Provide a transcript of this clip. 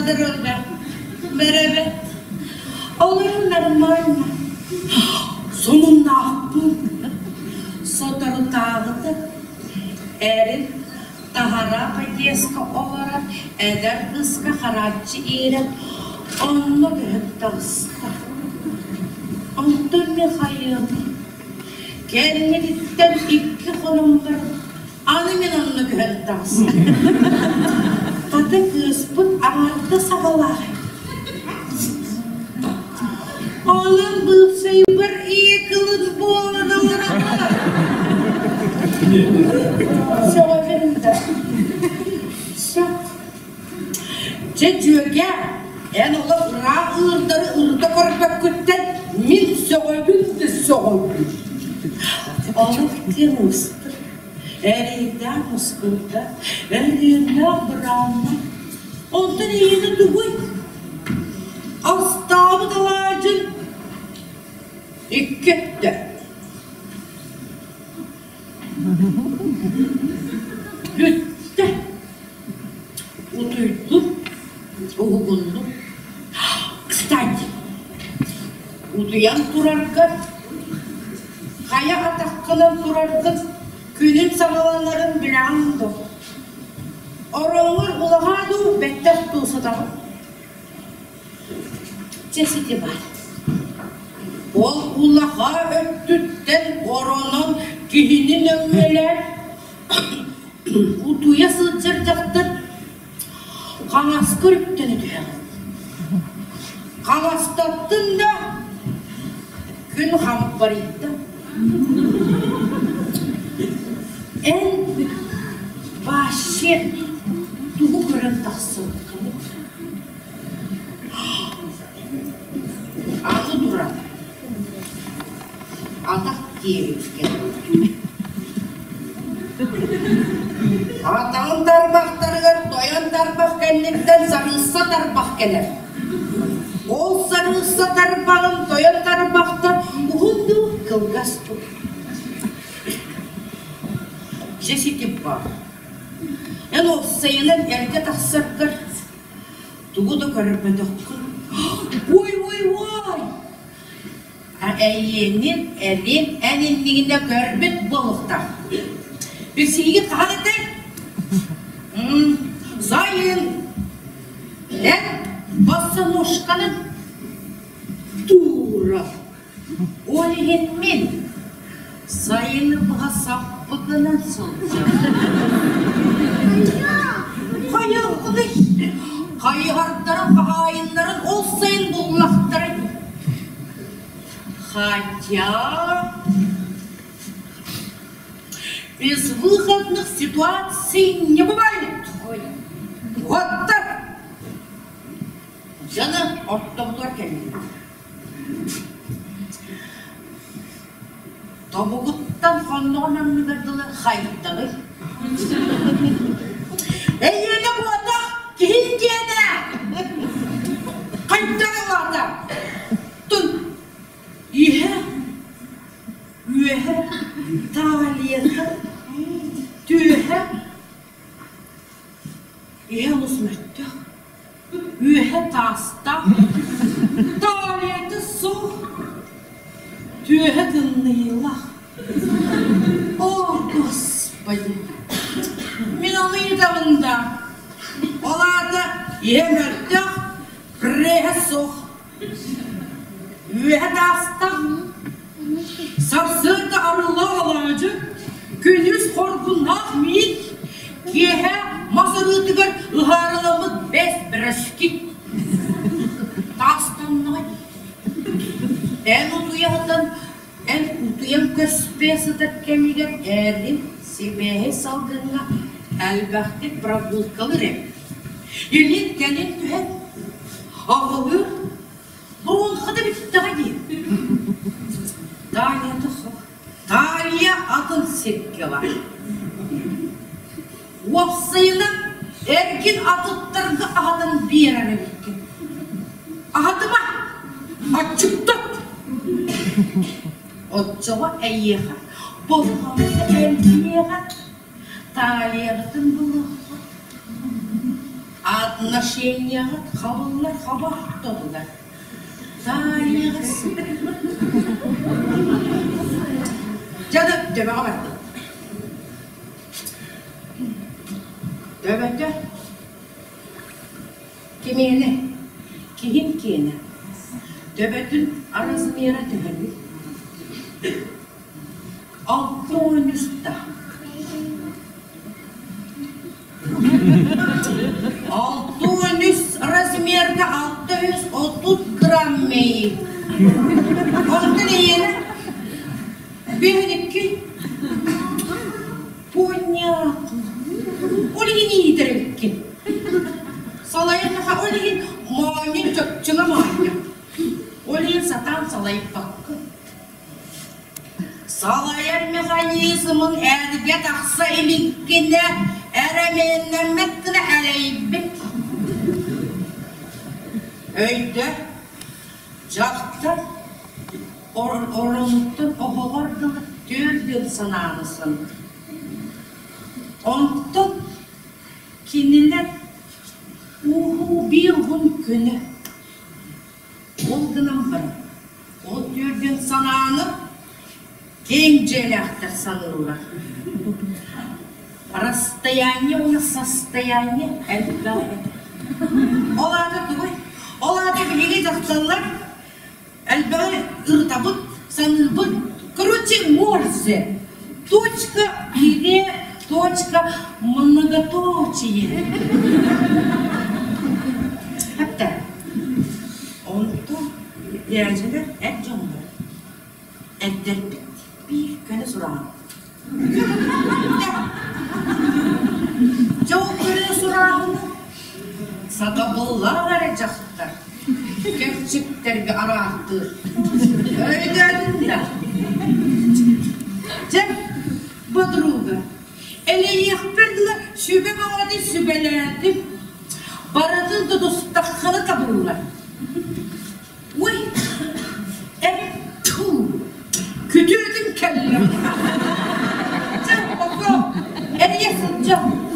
Подруга, бэрэбэт. Олору нормально. Сонуннаахпын. Соторутааҕыта эрин таһараа подъездка олорор эдэр кыыска харааччы иирэн онно көһөн таҕыста. Онтон Михаил кэнниттэн икки хонон баран аны мин онно көһөн таҕыстым. Хата кыыспыт аҥардас аҕалаах Онон быыпсайбар ийэ кылын буолан олоробун. Сөҕөбүн да. Сөп. Дьэ, дьүөгэ, эн олох ыраах ыырдары ырыта көрбөккүттэн мин сөҕөбүн да сөҕөбүн. Олох диэн уустук. Эрэйдээх мускулда, эриэннээх быраанна. Онтон эйиэнэ тугуй? Астаабыт алаадьын икки өттө. Бүттэ. Утуйдум, уһугуннум. Кстати, утуйан тураргар хайа атаххынан тураргын күнүн саҕаланарын билэҕин дуо? Ороҥҥор улаҕаа дуу, бэттэх дуу сытаҕын? Чэ сити баар. Ол улаха өттүттэн оронон киһини нөҥүөлээн утуйа сылдьар дьахтар хаҥаска өрүттэн түһэҕин. Хаҥастаттын да күн хампарыйда. Эн вообще тугу көрөн тахсыбыккыный? Аны туран атах диэбиккэ Атаҕын тарбахтарыгар тойон тарбах кэнниттэн сарыысса тарбах кэлэр. Ол сарыысса тарбаҕын тойон тарбахтан уһун дуу, кылгас дуу. Дьэ ситим баар. Эн уопсайынан эргэ тахсаргар тугу да көрбөтөххүн. Ой, ой, ой! Эйиэнин, эрин эн иннигинэ көрбүт буолуохтаах. Билсиһигит хаһан этэй? Сайын. Эн босоножканы туура. Ол иһин мин сайыны быһа саппыкынан сылдьабын. Хайыаххыный? Хайыһардарын хаһаайыннарын ол сайын буллахтара дии. Хотя безвыходных ситуаций не бывает. Вот так. Дьоно ортобутугар кэллилэр. Тобугуттан хонноҕун анныгар дылы хайдаҕый? Эйиэнэ буотах киһин диэнэ! Хайдах ылаата? Тун иһэ, үөһэ, талията, түөһэ, иһэ олус мөлтөх. Үөһэ таастаах, талията суох, түөһэ тымныйыылаах. О, Господи! Мин ону ыйытабын да, ол аата иһэ мөлтөх, преһэ суох. Үөһэ таастах, сарсыарда арыылаах алаадьы, күнүс хоргуннаах миин, киэһэ мас арыытыгар ыһаарыламмыт бэс бэрэски. Таастаннаҕай. Эн утуйаһытан, эн утуйан көспө сытар кэмигэр эрин сибээһи салгыҥҥа элбэхтик прогулкалыр эбит. Илин-кэлин түһэн, аҕылыыр, бронхата бүттэҕэ дии. Таанньата суох. Таанньа атын сиргэ бар. Уопсайынан, эргин атыттарга аһатан биэрэр эбиккин. Аһатыма, аччыктат. Оччоҕо эйиэхэ болҕомто элбиэҕэ, таалиябытын булуоххут. Отношенияҕыт хабыллар хаба ортотугар таайыаҕыс. Дьэ да төбөҕө бардым. Төбөтө кимиэнэ, киһим киэнэ. Төбөтүн размера төһөнүй? 63 63 размерга 630 грамм мэйи. Онтон эйиэнэ 52 Понятно. Ол иһин иитэр эбиккин. Салайан ол иһин моонньун чопчула моонньо. Ол иһин сатаан салайбаккын. Салайар механизмын эргэ тахса иликкинэ эрэмиэннэммэт гына элэйбит. Өйдө, дьахтар оронуттан оһоҕор дылы түөрт санааны саныыр. Онтон кинилэр ууһуу биир уһун күнэ Ол гынан баран, ол түөргүн санааны киэҥ дьиэлээхтэр саныыллар. Расстояние уонна состояние элбэх этэ. Ол аата тугуй? Ол аата биһиги дьахталлар элбэҕи ырытабыт, саныыбыт. Короче, морзе. Точка, тире, точка, многоточие. Hatta Онтон дээдьэлэр эр дьоннор эрдэрбит биир көнө сураҕын. Дьол көнө сурааһыны сатабыллаах эрэ дьахтар кэрчиктэргэ араартыыр. Өйдөөтүн да. Дьэ, подруга, элэйиэхпэр дылы сүбэ бөҕөтүн сүбэлээтим. Барытын тутустаххына табыллар. Уй, эпту, күтүөтүм кэллэ. Дьэ, оҕо, эрийэ сылдьан.